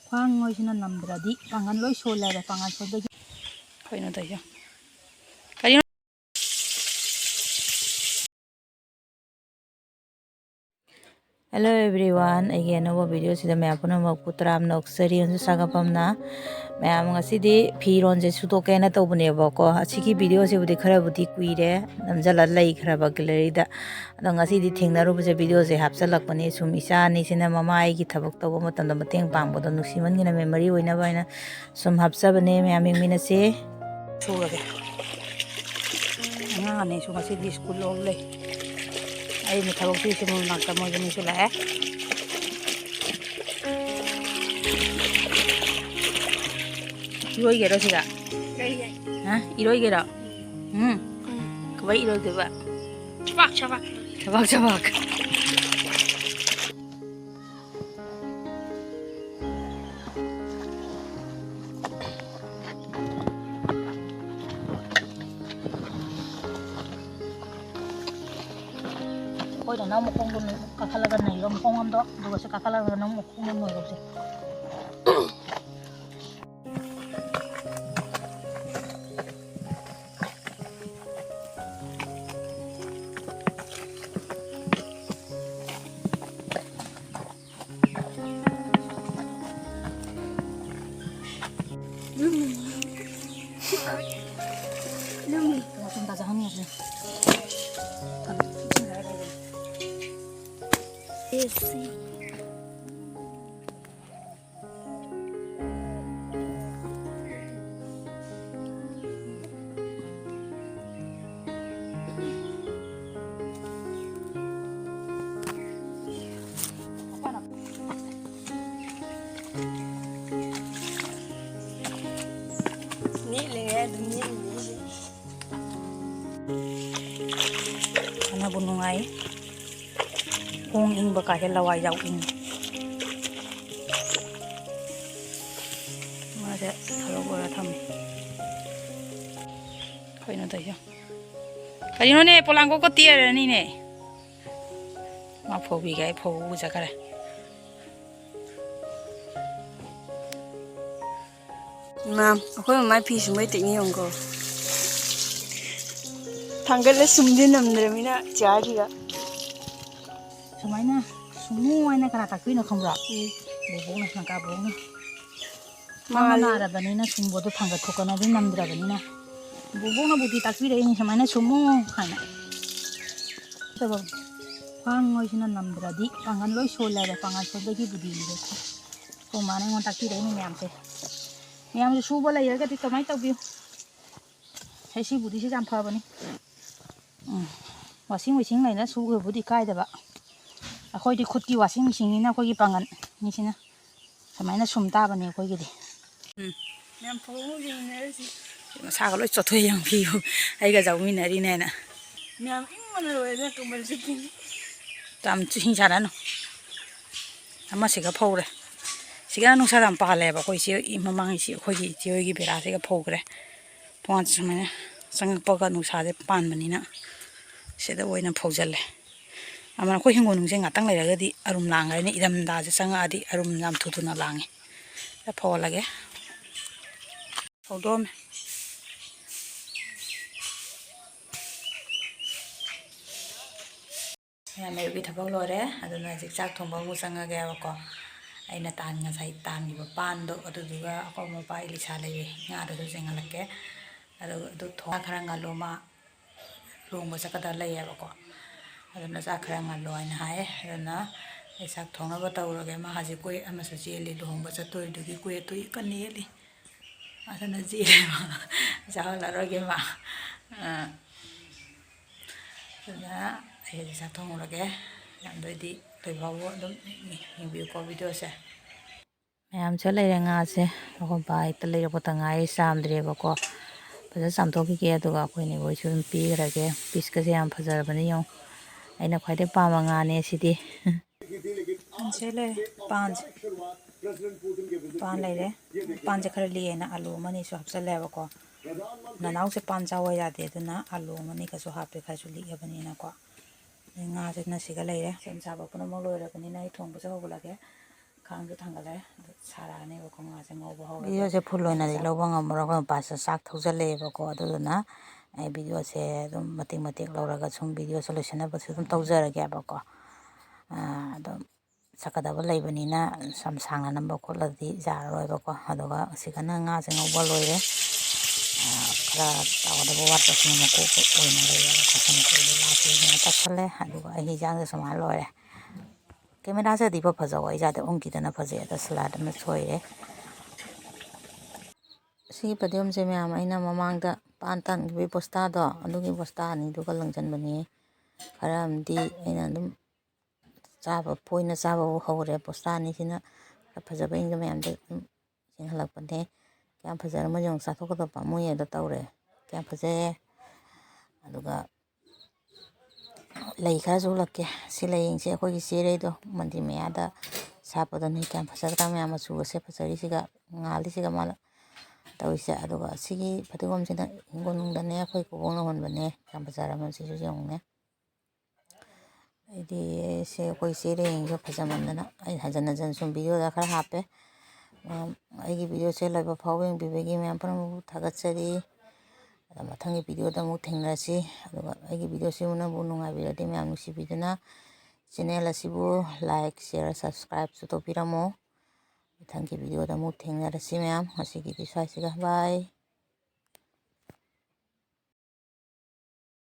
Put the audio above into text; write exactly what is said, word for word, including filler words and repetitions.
ꯈ꯭ꯋꯥꯡ ꯅꯣꯏꯁꯤꯅ ꯅꯝꯗ꯭ꯔꯗꯤ ꯄꯥꯡꯒꯜ ꯂꯣꯏ ꯁꯣꯜꯂꯦ ꯍꯥꯏꯕ, ꯄꯥꯡꯒꯜ ꯁꯣꯟꯕꯒꯤ꯫ ꯀꯩꯅꯣ ꯇꯧꯔꯤꯁꯦ? ꯀꯔꯤꯅꯣ? Hello everyone, ꯑꯩꯒꯤ ꯑꯅꯧꯕ ꯚꯤꯗꯤꯑꯣꯁꯤꯗ ꯃꯌꯥꯝ ꯄꯨꯝꯅꯃꯛꯄꯨ ꯇꯔꯥꯝꯅ ꯑꯣꯛꯆꯔꯤ꯫ ꯍꯧꯖꯤꯛ ꯁꯥꯒꯠꯐꯝꯅ ꯃꯌꯥꯝ ꯉꯁꯤꯗꯤ ꯐꯤꯔꯣꯟꯁꯦ ꯁꯨꯗꯣꯛꯀꯦꯅ ꯇꯧꯕꯅꯦꯕꯀꯣ꯫ ꯑꯁꯤꯒꯤ ꯚꯤꯗꯤꯑꯣꯁꯤꯕꯨꯗꯤ ꯈꯔꯕꯨꯗꯤ ꯀꯨꯏꯔꯦ, ꯅꯝꯁꯤꯜꯂ ꯂꯩꯈ꯭ꯔꯕ ꯒꯦꯂꯔꯤꯗ꯫ ꯑꯗꯣ ꯉꯁꯤꯗꯤ ꯊꯦꯡꯅꯔꯨꯕꯁꯦ ꯚꯤꯗꯤꯑꯣꯁꯦ ꯍꯥꯞꯆꯤꯜꯂꯛꯄꯅꯤ꯫ ꯁꯨꯝ ꯏꯆꯥ ꯑꯅꯤꯁꯤꯅ ꯃꯃꯥ ꯑꯩꯒꯤ ꯊꯕꯛ ꯇꯧꯕ ꯃꯇꯝꯗ ꯃꯇꯦꯡ ꯄꯥꯡꯕꯗꯣ ꯅꯨꯡꯁꯤꯃꯟꯒꯤꯅ memory ꯑꯣꯏꯅꯕ ꯍꯥꯏꯅ ꯁꯨꯝ ꯍꯥꯞꯆꯕꯅꯦ꯫ ꯃꯌꯥꯝ ꯌꯦꯡꯃꯤꯟꯅꯁꯦ꯫ ꯁꯨꯔꯒꯦ꯫ ꯑꯉꯥꯡ ꯑꯅꯤꯁꯨ ꯉꯁꯤꯗꯤ school off ꯂꯩ꯫ ꯑꯩꯅ ꯊꯕꯛ ꯁꯨꯔꯤꯁꯦ ꯃꯣꯏ ꯃꯅꯥꯛꯇ ꯃꯣꯏ ꯑꯅꯤꯁꯨ ꯂꯥꯛꯑꯦ꯫ ꯏꯔꯣꯏꯒꯦꯔꯣ ꯁꯤꯗ? ꯂꯩꯌꯦ꯫ ꯍꯥ? ꯏꯔꯣꯏꯒꯦꯔꯣ? ꯎꯝ꯫ ꯎꯝ꯫ ꯀꯃꯥꯏ ꯏꯔꯣꯏꯗꯣꯏꯕ? ꯆꯕꯥꯛ, ꯆꯕꯥꯛ꯫ ꯆꯕꯥꯛ, ꯆꯕꯥꯛ꯫ ꯑꯩꯈꯣꯏꯗꯅ ꯑꯃꯨꯛ ꯈꯣꯡꯗꯣ ꯀꯥꯈꯠꯂꯒ ꯅꯩꯕ ꯃꯈꯣꯡ ꯑꯝꯗꯣ, ꯑꯗꯨꯒ ꯁꯤ ꯀꯥꯈꯠꯂꯒꯅ ꯑꯃꯨꯛ ꯈꯣꯡꯗꯣ ꯅꯣꯏꯔꯨꯁꯦ꯫ ꯂꯨꯝꯃꯤ꯫ ꯂꯨꯝꯃꯤ꯫ ꯃꯆꯨꯝ ꯇꯥꯖꯍꯟꯈ꯭ꯔꯁꯦ꯫ ꯅꯦꯠꯂꯤꯉꯩ ꯑꯗꯨꯝ ꯅꯦꯠꯂꯤꯅꯦ ꯑꯩꯁꯦ꯫ ꯐꯅꯕꯨ ꯅꯨꯡꯉꯥꯏ꯫ ꯈꯣꯡ ꯏꯪꯕ ꯀꯥꯏꯁꯦ ꯂꯋꯥꯏ ꯌꯥꯎ ꯏꯪꯉꯤ꯫ ꯃꯥꯁꯦ ꯊꯕꯛ ꯑꯣꯏꯔ ꯊꯝꯃꯤ꯫ ꯀꯩꯅꯣ ꯇꯧꯔꯤꯁꯦ? ꯀꯔꯤꯅꯣꯅꯦ, ꯄꯣꯂꯥꯡꯀꯣꯛꯀ ꯇꯦꯔꯅꯤꯅꯦ꯫ ꯃꯥ ꯐꯧꯕꯤꯒꯦ, ꯑꯩ ꯐꯧꯕ ꯆꯠꯈ꯭ꯔꯦ꯫ ꯏꯃꯥ, ꯑꯩꯈꯣꯏ ꯃꯃꯥꯏ ꯐꯤ ꯁꯨꯝꯕꯩ ꯇꯦꯛꯅꯤꯛ ꯌꯦꯡꯉꯨꯀꯣ꯫ ꯊꯥꯡꯒꯠꯂ ꯁꯨꯝꯗꯤ ꯅꯝꯗ꯭ꯔꯃꯤꯅ ꯆꯤꯌꯥꯔꯁꯤꯒ꯫ ꯁꯨꯃꯥꯏꯅ ꯁꯨꯝꯃꯨ ꯍꯥꯏꯅ ꯀꯅꯥ ꯇꯥꯛꯄꯤꯅꯣ ꯈꯪꯕ꯭ꯔꯣ? ꯎꯝ꯫ ꯕꯣꯕꯣꯛꯅ, ꯁꯪꯀꯥ ꯕꯣꯕꯣꯛꯅ꯫ ꯃꯥꯅꯦ꯫ ꯃꯥ ꯅꯥꯔꯕꯅꯤꯅ ꯁꯨꯝꯕꯗꯣ ꯊꯥꯡꯒꯠ ꯊꯣꯛꯀꯅꯣꯗꯤ ꯅꯝꯗ꯭ꯔꯕꯅꯤꯅ꯫ ꯕꯣꯕꯣꯛꯅꯕꯨꯗꯤ ꯇꯥꯛꯄꯤꯔꯛꯏꯅꯤ, ꯁꯨꯃꯥꯏꯅ ꯁꯨꯝꯃꯨ ꯍꯥꯏꯅ꯫ ꯈ꯭ꯋꯥꯡ ꯍꯣꯏꯁꯤꯅ ꯅꯝꯗ꯭ꯔꯗꯤ ꯄꯥꯡꯒꯜ ꯂꯣꯏ ꯁꯣꯜꯂꯦꯕ, ꯄꯥꯡꯒꯜ ꯁꯣꯟꯕꯒꯤ ꯕꯨꯗꯤꯁꯦ꯫ ꯑꯩꯈꯣꯏ ꯃꯥꯅ ꯑꯩꯉꯣꯟꯗ ꯇꯥꯛꯄꯤꯔꯛꯏꯅꯤ ꯃꯌꯥꯝꯁꯦ꯫ ꯃꯌꯥꯝꯁꯨ ꯁꯨꯕ ꯂꯩꯔꯒꯗꯤ ꯀꯃꯥꯏꯅ ꯇꯧꯕꯤꯌꯨ? ꯁꯦ, ꯁꯤꯕꯨꯗꯤ ꯁꯤ ꯌꯥꯝ ꯐꯕꯅꯤ꯫ ꯎꯝ, washing machine ꯂꯩꯅ ꯁꯨꯈ꯭ꯔꯕꯨꯗꯤ ꯀꯥꯏꯗꯕ꯫ ꯑꯩꯈꯣꯏꯗꯤ ꯈꯨꯠꯀꯤ washing machineꯅꯤꯅ ꯑꯩꯈꯣꯏꯒꯤ ꯄꯥꯡꯒꯜ ꯃꯤꯁꯤꯅ ꯁꯨꯃꯥꯏꯅ ꯁꯨꯝ ꯇꯥꯕꯅꯤ ꯑꯩꯈꯣꯏꯒꯤꯗꯤ꯫ ꯎꯝ꯫ ꯌꯥꯝ ꯐꯕ ꯑꯃ ꯌꯦꯡꯅꯔꯁꯤ꯫ ꯃꯁꯥꯒ ꯂꯣꯏ ꯆꯣꯠꯊꯣꯛꯑꯦ ꯌꯦꯡꯉꯨ, ꯐꯤꯕꯨ ꯑꯩꯒ ꯌꯥꯎꯃꯤꯟꯅꯔꯤꯅꯦꯅ꯫ ꯃꯌꯥꯝ ꯏꯪꯕꯅ ꯂꯣꯏꯔꯦ, ꯀꯝꯕꯜ ꯆꯤꯡ꯫ ꯌꯥꯝ ꯆꯤꯡ ꯁꯥꯔꯅꯨ꯫ ꯑꯃꯁꯤꯒ ꯐꯧꯔꯦ꯫ ꯁꯤꯒ ꯅꯨꯡꯁꯥ ꯌꯥꯝ ꯄꯥꯜꯂꯦꯕ꯫ ꯑꯩꯈꯣꯏ ꯏꯆꯦ, ꯃꯃꯥꯡ ꯏꯆꯦ, ꯑꯩꯈꯣꯏꯒꯤ ꯏꯆꯦ ꯍꯣꯏꯒꯤ ꯚꯦꯔꯥꯁꯤꯒ ꯐꯧꯈ꯭ꯔꯦ꯫ ꯊꯣꯡꯒꯥꯟ ꯁꯨꯃꯥꯏꯅ ꯆꯪꯉꯛꯄꯒ ꯅꯨꯡꯁꯥꯁꯦ ꯄꯥꯟꯕꯅꯤꯅ ꯁꯤꯗ ꯑꯣꯏꯅ ꯐꯧꯖꯜꯂꯦ꯫ ꯑꯃꯅ ꯑꯩꯈꯣꯏ ꯍꯤꯡꯒꯣꯜꯅꯨꯡꯁꯦ ꯉꯥꯛꯇꯪ ꯂꯩꯔꯒꯗꯤ ꯑꯔꯨꯝ ꯂꯥꯡꯈ꯭ꯔꯅꯤ, ꯏꯔꯝꯗꯥꯁꯦ ꯆꯪꯉꯛꯑꯗꯤ ꯑꯔꯨꯝ ꯌꯥꯝ ꯊꯨ ꯊꯨꯅ ꯂꯥꯡꯉꯦ꯫ ꯁꯤꯗ ꯐꯧꯍꯜꯂꯒꯦ꯫ ꯐꯧꯗꯣꯛꯑꯝꯃꯦ꯫ ꯃꯌꯥꯝ ꯑꯌꯨꯛꯀꯤ ꯊꯕꯛ ꯂꯣꯏꯔꯦ, ꯑꯗꯨꯅ ꯍꯧꯖꯤꯛ ꯆꯥꯛ ꯊꯣꯡꯕ ꯑꯃꯨꯛ ꯆꯪꯉꯒꯦꯕꯀꯣ꯫ ꯑꯩꯅ ꯇꯥꯟ, ꯉꯁꯥꯏ ꯇꯥꯟꯈꯤꯕ ꯄꯥꯟꯗꯣ, ꯑꯗꯨꯗꯨꯒ ꯑꯩꯈꯣꯏ ꯃꯄꯥ ꯏꯂꯤꯁꯥ ꯂꯩꯔꯤ, ꯉꯥꯗꯨꯁꯨ ꯆꯦꯟꯍꯜꯂꯛꯀꯦ꯫ ꯑꯗꯨꯒ ꯑꯗꯨ ꯊꯣꯡ ꯈꯔ ꯉꯜꯂꯣ, ꯃꯥ ꯂꯨꯍꯣꯡꯕ ꯆꯠꯀꯗꯕ ꯂꯩꯌꯦꯕꯀꯣ꯫ ꯑꯗꯨꯅ ꯆꯥꯛ ꯈꯔ ꯉꯜꯂꯣ ꯍꯥꯏꯅ ꯍꯥꯏꯌꯦ꯫ ꯑꯗꯨꯅ ꯑꯩ ꯆꯥꯛ ꯊꯣꯡꯅꯕ ꯇꯧꯔꯒꯦ꯫ ꯃꯥ ꯍꯧꯖꯤꯛ ꯀꯣꯏ ꯑꯃꯁꯨ ꯆꯦꯜꯂꯤ, ꯂꯨꯍꯣꯡꯕ ꯆꯠꯇꯣꯏꯗꯨꯒꯤ ꯀꯣꯏ ꯑꯇꯨꯏ ꯀꯟꯅ ꯌꯦꯠꯂꯤ꯫ ꯑꯗꯨꯅ ꯆꯦꯜꯂꯦ ꯃꯥ꯫ ꯆꯥꯍꯜꯂꯔꯣꯏꯒꯦ ꯃꯥ꯫ ꯑ, ꯑꯗꯨꯅ ꯑꯩ ꯍꯧꯖꯤꯛ ꯆꯥꯛ ꯊꯣꯡꯉꯨꯔꯒꯦ꯫ ꯃꯌꯥꯝꯗꯣ ꯑꯩꯗꯤ ꯂꯣꯏꯐꯥꯎꯕ ꯑꯗꯨꯝ ꯌꯦꯡꯕꯤꯌꯨꯀꯣ videoꯁꯦ꯫ ꯃꯌꯥꯝꯁꯦ ꯂꯩꯔꯦ, ꯉꯥꯁꯦ ꯑꯩꯈꯣꯏ ꯕꯥ ꯍꯦꯛꯇ ꯂꯩꯔꯛꯄꯗ ꯉꯥꯏꯔꯤ, ꯆꯥꯝꯗ꯭ꯔꯤꯑꯕꯀꯣ꯫ ꯐꯖꯅ ꯆꯥꯝꯊꯣꯛꯈꯤꯒꯦ, ꯑꯗꯨꯒ ꯑꯩꯈꯣꯏ ꯅꯦ ꯍꯣꯏꯁꯨ ꯑꯗꯨꯝ ꯄꯤꯈ꯭ꯔꯒꯦ꯫ Pieceꯀꯁꯦ ꯌꯥꯝ ꯐꯖꯔꯕꯅꯤ ꯌꯦꯡꯉꯨ꯫ ꯑꯩꯅ ꯈ꯭ꯋꯥꯏꯗꯩ ꯄꯥꯝꯕ ꯉꯥꯅꯦ ꯁꯤꯗꯤ꯫ ꯁꯦ ꯂꯩꯔꯦ ꯄꯥꯟꯁꯦ꯫ ꯄꯥꯟ ꯂꯩꯔꯦ꯫ ꯄꯥꯟꯁꯦ ꯈꯔ ꯂꯤꯛꯑꯦꯅ ꯑꯂꯨ ꯑꯃꯅꯤꯁꯨ ꯍꯥꯞꯆꯜꯂꯦꯕꯀꯣ꯫ ꯅꯅꯥꯎꯁꯦ ꯄꯥꯟ ꯆꯥꯎ ꯌꯥꯗꯦ, ꯑꯗꯨꯅ ꯑꯂꯨ ꯑꯃꯅꯤꯒꯁꯨ ꯍꯥꯞꯄꯦ, ꯈꯔꯁꯨ ꯂꯤꯛꯑꯕꯅꯤꯅꯀꯣ꯫ ꯑꯗꯩ ꯉꯥꯁꯤꯅ ꯁꯤꯒ ꯂꯩꯔꯦ꯫ ꯁꯦꯝ ꯁꯥꯕ ꯄꯨꯝꯅꯃꯛ ꯂꯣꯏꯔꯕꯅꯤꯅ ꯑꯩ ꯊꯣꯡꯕꯁꯦ ꯍꯧꯒꯠꯂꯒꯦ꯫ ꯈꯥꯡꯁꯨ ꯊꯥꯡꯒꯠꯂꯦ꯫ ꯑꯗꯨ ꯁꯥꯔꯛꯑꯅꯦꯕꯀꯣ, ꯉꯥꯁꯦ ꯉꯧꯕ ꯍꯧꯔꯒꯦ꯫ ꯚꯤꯗꯤꯑꯣꯁꯦ ꯐꯨꯜ ꯑꯣꯏꯅꯗꯤ ꯂꯧꯕ ꯉꯝꯃꯔꯣꯏ, ꯑꯩꯈꯣꯏ ꯃꯄꯥꯁꯦ ꯆꯥꯛ ꯊꯧꯖꯜꯂꯛꯑꯦꯕꯀꯣ꯫ ꯑꯗꯨꯗꯨꯅ ꯑꯩ ꯚꯤꯗꯤꯑꯣꯁꯦ ꯑꯗꯨꯝ ꯃꯇꯦꯛ ꯃꯇꯦꯛ ꯂꯧꯔꯒ ꯁꯨꯝ ꯚꯤꯗꯤꯑꯣꯁꯦ ꯂꯣꯏꯁꯤꯟꯅꯕꯁꯨ ꯑꯗꯨꯝ ꯇꯧꯖꯔꯒꯦꯕꯀꯣ꯫ ꯑꯗꯨꯝ ꯆꯠꯀꯗꯕ ꯂꯩꯕꯅꯤꯅ ꯌꯥꯝ ꯁꯥꯡꯅ ꯅꯝꯕ ꯈꯣꯠꯂꯗꯤ ꯌꯥꯔꯔꯣꯏꯕꯀꯣ꯫ ꯑꯗꯨꯒ ꯁꯤꯒꯅ ꯉꯥꯁꯦ ꯉꯧꯕ ꯂꯣꯏꯔꯦ꯫ ꯈꯔ ꯇꯥꯎꯒꯗꯕ ꯋꯥꯠꯄꯁꯤꯅ ꯃꯀꯣꯛ ꯑꯣꯏꯅ ꯂꯩꯔꯦꯕꯀꯣ꯫ ꯁꯨꯝ ꯃꯀꯣꯛꯁꯦ ꯂꯥꯛꯄꯁꯤꯅ ꯇꯛꯁꯜꯂꯦ꯫ ꯑꯗꯨꯒ ꯑꯩ ꯍꯤꯟꯖꯥꯡꯁꯦ ꯁꯨꯃꯥꯏꯅ ꯂꯣꯏꯔꯦ꯫ ꯀꯦꯃꯦꯔꯥꯁꯦ ꯑꯗꯤ ꯏꯐ ꯐꯖꯧ, ꯑꯩ ꯏꯁꯥꯗꯤ ꯎꯪꯈꯤꯗꯅ ꯐꯖꯩ꯫ ꯑꯗ ꯁꯂꯥꯠ ꯑꯃ ꯁꯣꯏꯔꯦ꯫ ꯁꯤꯒꯤ ꯐꯗꯤꯒꯣꯝꯁꯦ ꯃꯌꯥꯝ ꯑꯩꯅ ꯃꯃꯥꯡꯗ ꯄꯥꯟ ꯇꯥꯟꯈꯤꯕꯒꯤ ꯕꯣꯁꯇꯥꯗꯣ, ꯑꯗꯨꯒꯤ ꯕꯣꯁꯇꯥ ꯑꯅꯤꯗꯨꯒ ꯂꯪꯁꯤꯟꯕꯅꯤ꯫ ꯈꯔ ꯑꯃꯗꯤ ꯑꯩꯅ ꯑꯗꯨꯝ ꯆꯥꯕ, ꯐꯣꯏꯅ ꯆꯥꯕꯕꯨ ꯍꯧꯔꯦ꯫ ꯕꯣꯁꯇꯥ ꯑꯅꯤꯁꯤꯅ ꯈꯔ ꯐꯖꯕꯁꯤꯡꯗꯣ ꯃꯌꯥꯝꯗ ꯑꯗꯨꯝ ꯆꯦꯟꯍꯜꯂꯛꯄꯅꯦ꯫ ꯀꯌꯥꯝ ꯐꯖꯔꯝꯃꯣ ꯌꯦꯡꯉꯨ, ꯆꯥꯊꯣꯛꯀꯗꯕ ꯄꯥꯝꯃꯨꯏ ꯑꯗꯣ ꯇꯧꯔꯦ꯫ ꯀꯌꯥꯝ ꯐꯖꯩꯌꯦ꯫ ꯑꯗꯨꯒ ꯂꯩ ꯈꯔꯁꯨ ꯎꯠꯂꯛꯀꯦ꯫ ꯁꯤ ꯂꯩꯁꯦ ꯑꯩꯈꯣꯏꯒꯤ ꯆꯦꯔꯩꯗꯣ ꯃꯟꯗꯤꯔ ꯃꯌꯥꯗ ꯁꯥꯠꯄꯗꯨꯅꯤ꯫ ꯀꯌꯥꯝ ꯐꯖꯗ꯭ꯔꯥ ꯃꯌꯥꯝ, ꯃꯆꯨꯒꯁꯦ ꯐꯖꯔꯤꯁꯤꯒ, ꯉꯥꯜꯂꯤꯁꯤꯒ ꯃꯥꯅ ꯇꯧꯔꯤꯁꯦ꯫ ꯑꯗꯨꯒ ꯁꯤꯒꯤ ꯐꯗꯤꯒꯣꯝꯁꯤꯅ ꯍꯤꯡꯒꯣꯜꯅꯨꯡꯗꯅꯦ, ꯑꯩꯈꯣꯏ ꯀꯣꯕꯣꯛꯅ ꯍꯣꯟꯕꯅꯦ꯫ ꯀꯌꯥꯝ ꯐꯖꯔꯝꯃꯣ ꯁꯤꯁꯨ ꯌꯦꯡꯉꯨꯅꯦ꯫ ꯑꯩꯗꯤ ꯁꯦ ꯑꯩꯈꯣꯏ ꯆꯦꯔꯩꯁꯤꯡꯁꯦ ꯐꯖꯃꯟꯗꯅ ꯑꯩ ꯍꯟꯖꯟ ꯍꯟꯖꯟ ꯁꯨꯝ ꯚꯤꯗꯤꯑꯣꯗ ꯈꯔ ꯍꯥꯞꯄꯦ꯫ ꯃꯌꯥꯝ ꯑꯩꯒꯤ ꯚꯤꯗꯤꯑꯣꯁꯦ ꯂꯣꯏꯕ ꯐꯥꯎꯕ ꯌꯦꯡꯕꯤꯕꯒꯤ ꯃꯌꯥꯝ ꯄꯨꯝꯅꯃꯛꯄꯨ ꯊꯥꯒꯠꯆꯔꯤ꯫ ꯑꯗ ꯃꯊꯪꯒꯤ ꯚꯤꯗꯤꯑꯣꯗ ꯑꯃꯨꯛ ꯊꯦꯡꯅꯔꯁꯤ꯫ ꯑꯗꯨꯒ ꯑꯩꯒꯤ ꯚꯤꯗꯤꯑꯣꯁꯤꯕꯨ ꯅꯪꯕꯨ ꯅꯨꯡꯉꯥꯏꯕꯤꯔꯗꯤ ꯃꯌꯥꯝ ꯅꯨꯡꯁꯤꯕꯤꯗꯨꯅ channel ꯑꯁꯤꯕꯨ like, share, subscribeꯁꯨ ꯇꯧꯕꯤꯔꯝꯃꯨ꯫ ꯃꯊꯪꯒꯤ ꯚꯤꯗꯤꯑꯣꯗ ꯑꯃꯨꯛ ꯊꯦꯡꯅꯔꯁꯤ ꯃꯌꯥꯝ꯫ ꯉꯁꯤꯒꯤꯗꯤ ꯁ꯭ꯋꯥꯏꯁꯤꯒ bye꯫